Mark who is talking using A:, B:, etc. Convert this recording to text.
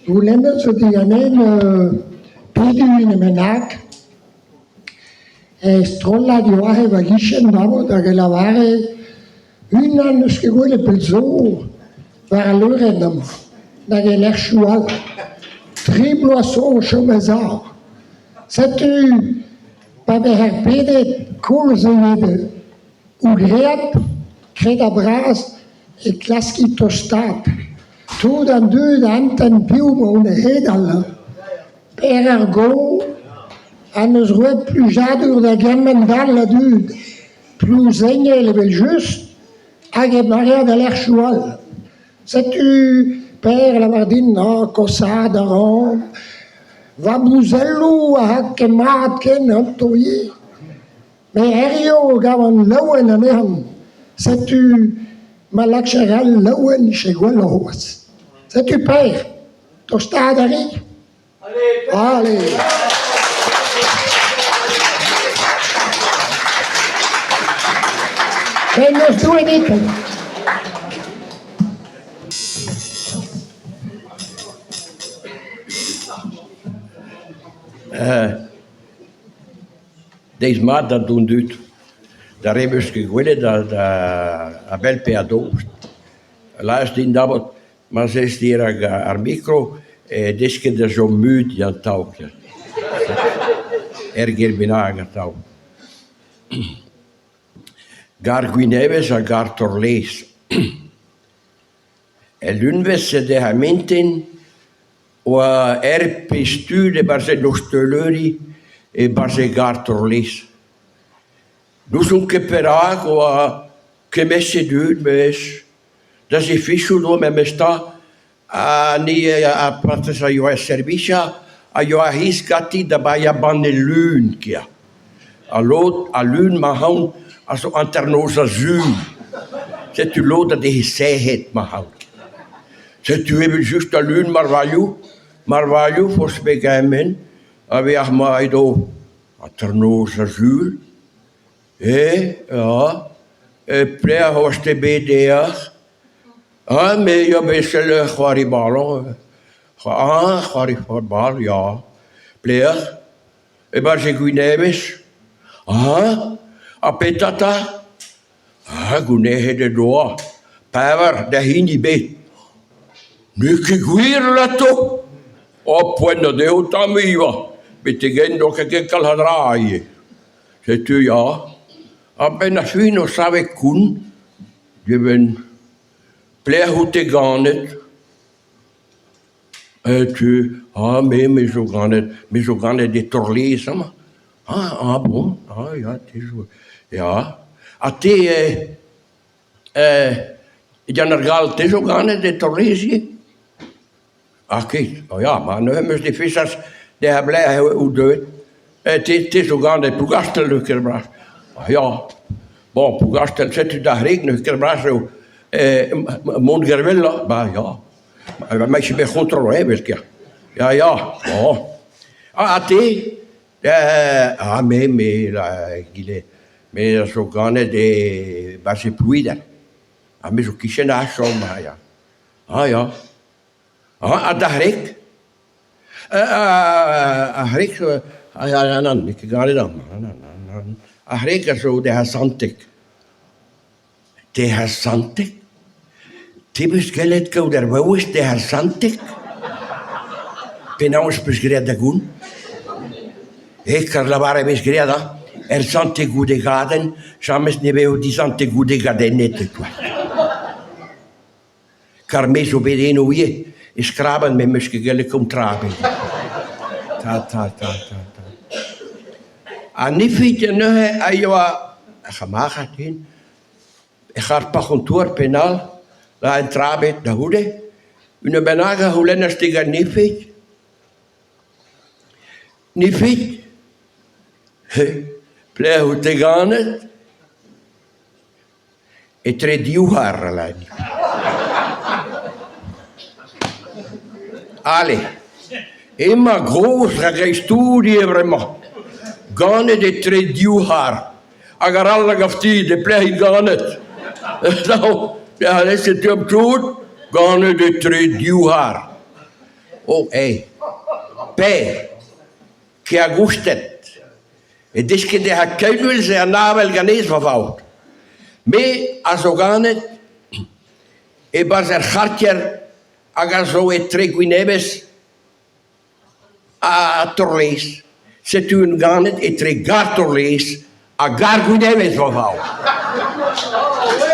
A: Goulennet zo diganin pediñ unan bennak e strollad 'oa aze va gichen amañ hag e lavare unan n'eus ket gwelet pell zo war al leurenn amañ nag e lec'hioù all. Tri bloaz zo o chom a-sav. Setu pa vezer pedet koulz evit Graet, kredabl bras e klaski tostaat. Tout an dud a intent piv emaon e-hedall. Per ar Go en deus roet plijadur da gement-all a dud, Plouzeniel evel-just, hag e maread a lec'hioù all. Setu Per a lavar din ah, kosaat a ran. Va bouzelloù a ra ket mat ken ganto ivez. Met hiziv e gavan laouen anezhañ. Setu ma lakjer all laouen 'vije gwelloc'h c'hoazh. Setu Per, tostaat a ri ? Ale! Bennozh Doue dit!
B: Deiz mat da d'an dud, d'ar re 'meus ket gwelet a-bell pe a-dost. Lâret din dabord ma 'z ez dirak ar mikro e desket da chom mut atav ur ger bennak atav. Gar Gwinevez ha gar Torlez. El unvezh dec'h ar mintin 'oa ur pezh tud e-barzh en ostaleri e-barzh e gar Torlez. N'ouzon ket perak 'oa kement-se dud mes da zefisout 'oa memes-tra ha ni ar paotr a yoa er servijañ a yoa c'hiz ganti da baeañ banne lun kea. Ha lod al lun ma-c'haon a zo hanternoz ha sul. Setu lod a dezhe sec'hed ma-c'haon. Setu evel-just al lun marvailhoù, marvailhoù forzh pegement a-vec'h ma edo hanternoz ha sul. Eh, ya, e pelec'h 'oas-te bet dec'h ? Ah, me ya bet sell c'hoari baloñ. Ah, c'hoari football, ya. Pelec'h ? E-barzh e Gwinevez. Ah, ha petra 'ta ? Ah, gounezet he doa pevar da hini bet. N'eo ket gwir 'lato ? Oh, poent eo dezho tamm ivez, betek-henn n'o ket ket kalz a dra ivez. Setu ya, a-benn ar fin o save koun, evel pelec'h out-te ganet ? Tu, ah me, me zo ganet, me zo ganet e Torlez amañ. Ah, ah bon, ah ya, te zo, ya. Ha te eo Yann ar Gall, te zo ganet e Torlez ivez ? Ah ket, oh ya, ma neuze 'm eus difisas dezhañ pelec'h out deuet. Te, te zo ganet e Plougastell neuze ket-bras. Ah ya, bon, Plougastell, setu da c'hreg neuze ket-bras eo mont Gervella, ba ya. Ma eo bet c'hontrol evel ket. Ya, ya, bon. Ah, ha te ? Ah, me, me, egile, me a zo ganet e barzh e Plouider. Ha me zo kichen ar chom, ah ya. Ah ya. Ah, ha da c'hreg ? Ar c'hreg, nann, n'eo ket ganet amañ, nann, nann. Ar c'hreg a zo dezhañ Santeg. Dezhañ Santeg ? Te 'peus gellet kaout ar vaouez dezhañ Santeg ? Penaos 'peus graet da goun ? E kar lavar e vez graet hañ, er Santeg goude gadenn, james ne vezo disanteg goude gadennet kwa. Kar me zo bet eno ivez, e skraban met 'meus ket gellet kontrañ. Ta ta ta ta ta. An ifit neuze a yoa ar c'hamarad din, e c'har parc'hantour penal, da un tra ebet da c'houde. Unan bennak a c'houlennas digant Nifig. Nifig, pelec'h out-te ganet ? Etre div c'har, Alan. Ale, emañ gros a-greiz-tout ivez bremañ. Ganet etre div c'har. Hag arall a gav dit e pelec'h int ganet. Alese deomp tout. Ganet etre div c'har. Oh eh ! Per, kea goustet. E desket dezhañ kenwerzh an avel ganez va faotr. Me a zo ganet e-barzh ar c'harter hag a zo etre Gwinevez ha Torlez. Setu on ganet etre gar Torlez ha gar Gwinevez va faotr.